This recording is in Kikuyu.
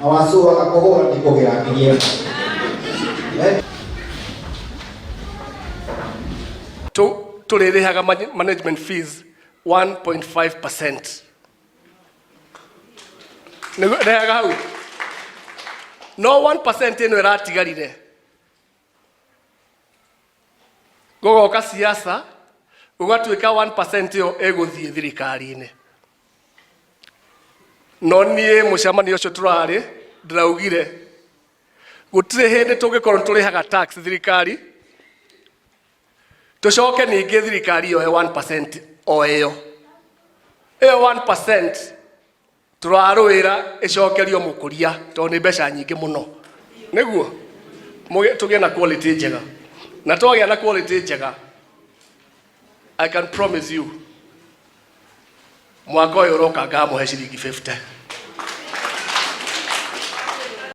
Na wacu waga kũhũra ndikũgĩra ngirie. Tũrĩrĩhaga management fees 1.5%. Nĩguo rehaga hau. No 1% ĩno ĩratigarire gũgoka siasa gũgatuĩka 1% ĩyo ĩgũthiĩ thirikari-inĩ. No niĩ mũcemanio ũcio tũrarĩ ndĩraugire gũtirĩ hĩndĩ tũngĩkorwo nĩ tũrĩhaga tax thirikari tũcoke ningĩ thirikari yoe 1% o ĩyo ĩyo 1% tũrarũĩra ĩcokerio mũkũria tondũ nĩ mbeca nyingĩ mũno nĩguo tũgĩe na quality njega na twagĩa na quality njega I can promise you mwaka ũyũ ũroka ngamũhe ciringi 50.